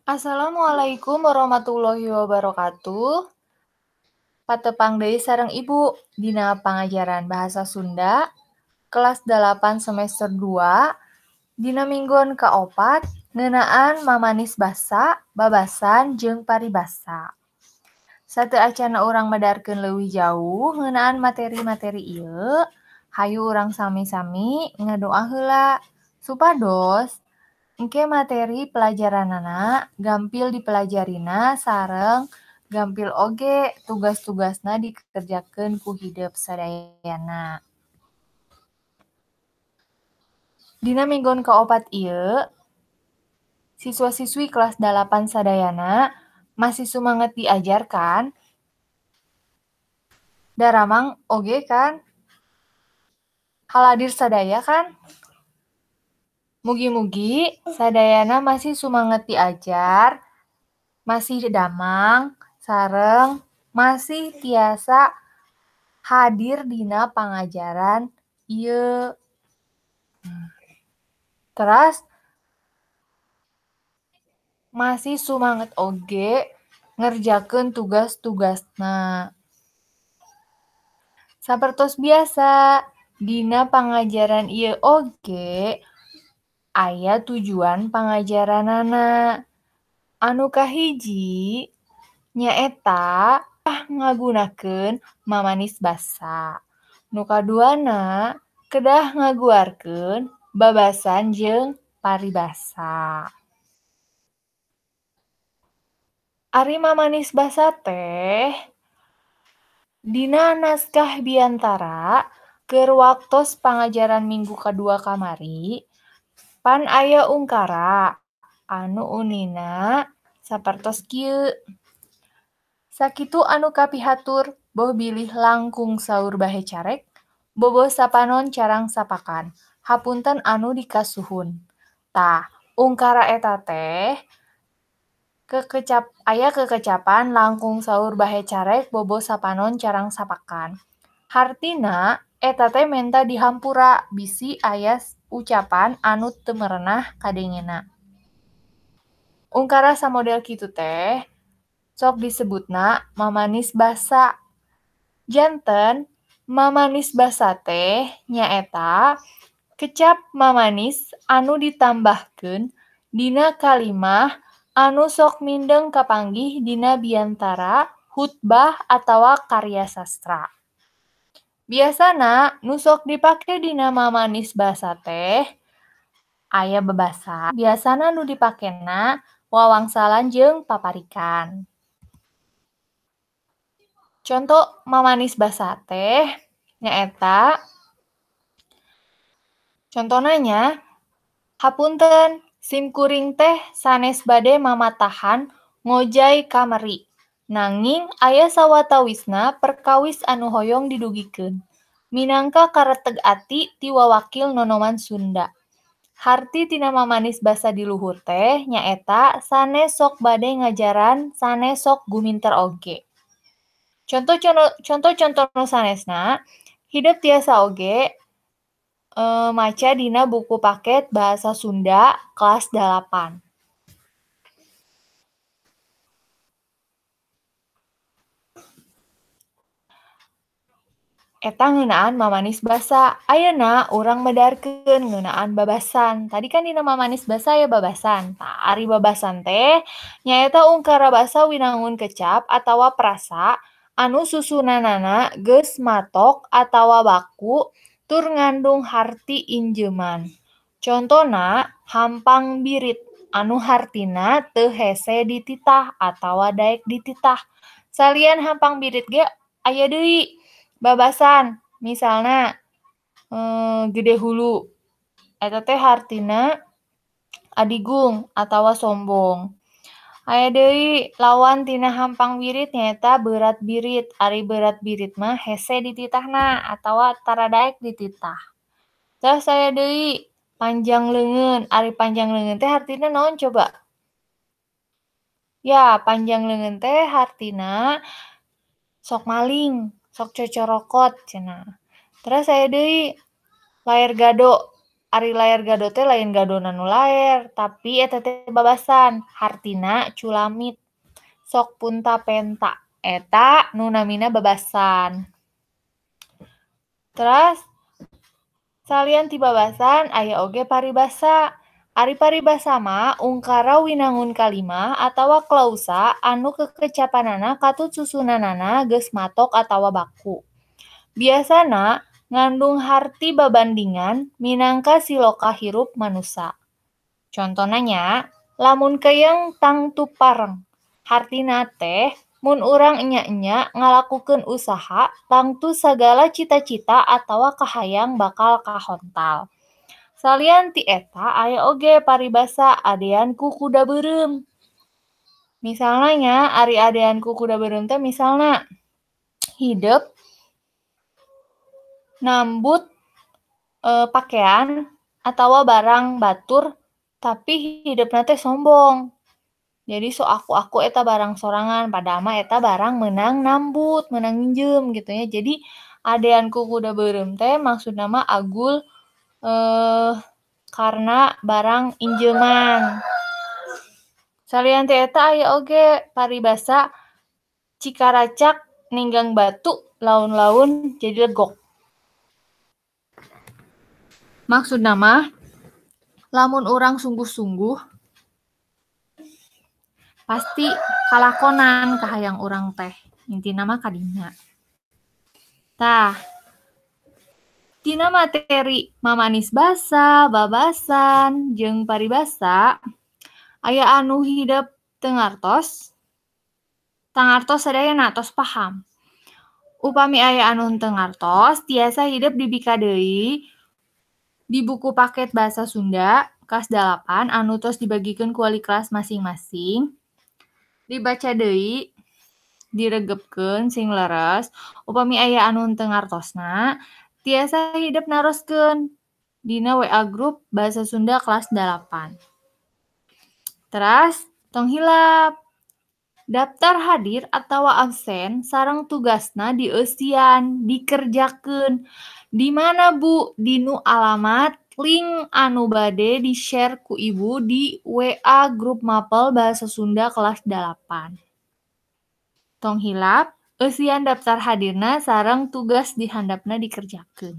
Assalamualaikum warahmatullahi wabarakatuh. Patepang deui sareng Ibu dina pangajaran Bahasa Sunda kelas 8 semester 2 dina minggon kaopat ngeunaan mamanis basa, babasan jeung paribasa. Sateuacanna urang medarkeun leuwih jauh ngeunaan materi-materi ieu, hayu urang sami-sami ngadoa heula supados engke materi pelajaranana gampil dipelajarina sareng gampil oge tugas-tugasna dikerjakeun ku hidep sadayana. Dina minggon kaopat ieu, siswa-siswi kelas 8 sadayana masih sumanget diajar kan? Daramang oge kan? Haladir sadaya kan? Mugi-mugi sadayana masih sumanget diajar, masih damang, sareng masih tiasa hadir dina pangajaran ieu. Teras masih sumanget oge ngerjakeun tugas-tugasna. Sapertos biasa, dina pangajaran ieu oge aya tujuan pangajaranana. Anu kahiji nyaeta ngagunakeun mamanis basa. Nu kaduana kedah ngaguarkeun babasan jeung paribasa. Ari mamanis basa teh dina naskah biantara keur waktos pangajaran minggu kadua kamari pan aya ungkara anu unina sapertos kieu. Sakitu anu kapihatur boh bilih langkung saur bahe carek, bobo sapanon carang sapakan, hapunten anu dikasuhun. Tah, ungkara eta teh aya kekecapan langkung saur bahe carek bobo sapanon carang sapakan. Hartina eta teh menta dihampura bisi aya ucapan anu teu merenah kadengena. Ungkara samodel kitu teh sok disebutna mamanis basa. Janten mamanis basa teh nyaeta kecap mamanis anu ditambahkeun dina kalimah anu sok mindeng kapanggih dina biantara, khutbah atawa karya sastra. Biasana nu sok dipake dina mamanis basa teh aya babasa, biasana nu dipakena wawangsalan jeung paparikan. Conto mamanis basa teh nyaeta contona nya, hapunten simkuring teh sanes bade mamatahan ngojay kameri. Nanging aya sawatawisna perkawis anu hoyong didugikeun. Minangka kareteg ati ti wawakil nonoman Sunda. Harti tina mamanis basa di luhur teh nyaeta sanes sok bade ngajaran sanes sok guminter oge. Conto-conto nu sanesna, hidep tiasa oge maca dina buku paket Bahasa Sunda kelas 8. Eta ngeunaan mamanis basa. Ayeuna urang medarkeun ngeunaan babasan. Tadi kan dina mamanis basa aya babasan. Tah, ari babasan teh nyaeta ungkara basa winangun kecap atawa prasa anu susunanana geus matok atawa baku tur ngandung harti injeuman. Contona hampang birit anu hartina teu hese dititah atawa daek dititah. Salian hampang birit ge aya deui babasan, misalna gede hulu. Eta teh hartina adigung atawa sombong. Aya deui lawan tina hampang birit nyaeta beurat birit. Ari beurat birit mah hese dititahna atawa tara daek dititah. Terus aya deui panjang leungeun. Ari panjang leungeun teh hartina naon coba? Ya, panjang leungeun teh hartina sok maling, sok cocorokot cenah. Terus aya deui layar gado. Ari layar gado teh lain gadona nu laer, tapi eta teh babasan, hartina culamit. Sok punta-penta, eta nu namina babasan. Teras salian ti babasan aya oge paribasa. Ari paribasa mah ungkara winangun kalimah atawa klausa anu kekecapanana katut susunanana geus matok atawa baku. Biasana ngandung harti babandingan minangka siloka hirup manusa. Contona nya, lamun keyeng tangtu pareng. Hartina teh mun urang enya-enya ngalakukeun usaha tangtu sagala cita-cita atawa kahayang bakal kahontal. Salian ti eta aya oge paribasa adean ku kuda beureum. Misalna nya ari adean ku kuda beureum teh misalna hidep nambut pakean atawa barang batur tapi hidepna teh sombong. Jadi sok aku-aku eta barang sorangan padahal mah eta barang meunang nambut, meunang nginjem gitu nya. Jadi adean ku kuda beureum teh maksudna mah agul karena barang injeman. Salian ti eta aya oge paribasa cikaracak ninggang batu laun-laun jadi legok. Maksudna mah lamun urang sungguh-sungguh pasti kalakonan kahayang urang teh. Intina mah kadinya. Tah, tina materi mamanis basa, babasan, jeung paribasa, aya anu hidep teu ngartos, tangartos sadayana tos paham. Upami aya anu henteu ngartos, tiasa hidep dibika deui di buku paket Bahasa Sunda kelas 8 anu tos dibagikeun ku wali kelas masing-masing. Dibaca deui, diregepkeun sing leres. Upami aya anu henteu ngartosna, tiasa hidep naroskeun dina WA grup Bahasa Sunda kelas 8. Teras tong hilap daftar hadir atawa absen sareng tugasna dieusian, dikerjakeun. Di mana Bu? Dinu alamat link anu bade di-share ku Ibu di WA grup mapel Bahasa Sunda kelas 8. Tong hilap eusian daftar hadirna sareng tugas di handapna dikerjakeun.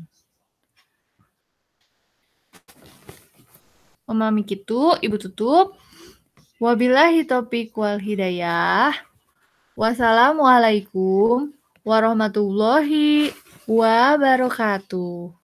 Upami kitu Ibu tutup. Wabillahi taufik wal hidayah. Wassalamualaikum warahmatullahi wabarakatuh.